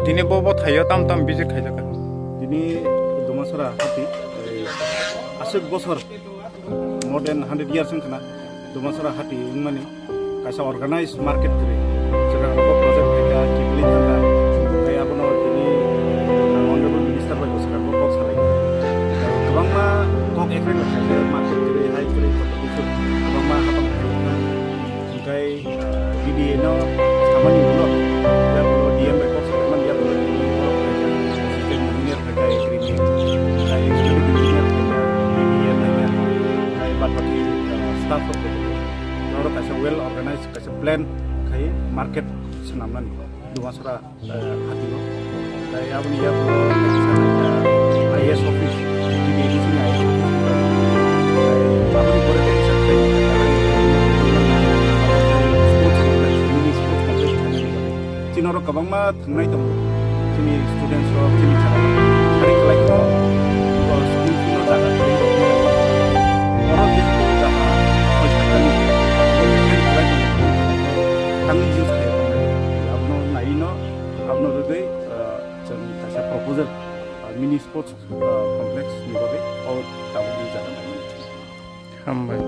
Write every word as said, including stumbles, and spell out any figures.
Tini bo, bo thaio tam tam visit khaijak kha. Tini Dumasora hati, eh, aswk bosor, more than hundred years wngkha na Dumasora hati wngmani. Kaisa organized market kwrwi. Swkang rogo project khaikha, kiphilwi thangkha. Tei abono tini, uh, honorable minister bai bo swkang rogo kok salaikha. Kwbangma kok ekre khaikha, market kwrwi, hai kwrwi, kotor kisu kwbangma hapang khaikha. Hwnkhe, uh, B D A no samani ulo, yakulo D M bai kok salaimani yakulo tini borok khaikha. System engineer khaikha, agri engineer, khaikha, executive engineer khaikha, B D A khaikha, khaikha, bad baki, uh, staff rok khaikha. Oro kaisa well organized, kaisa plan khai market swnamnani Dumasora, eh, hatio. Tai aboni yago kaisa, eh, I A S office, B D A ni simi I A S office. Tai aboni pore kaisa sports complex, mini sports complex khainani bagwi. Chini oro kwbangma thwngnai tongo. Chini students rok, chini chwla rok sari kwlai khe, o, school fee no jaga kwrwi rok no. Oro jehetu jaga soi sakani, o, maintain khlai tongo, tangwi use khlai tongo. Abono naiwi no, abono rwgwi, o, chwng kaisa proposal, o, mini sports, o, complex ni bagwi o tabuk ni jaga naimani. Hambai.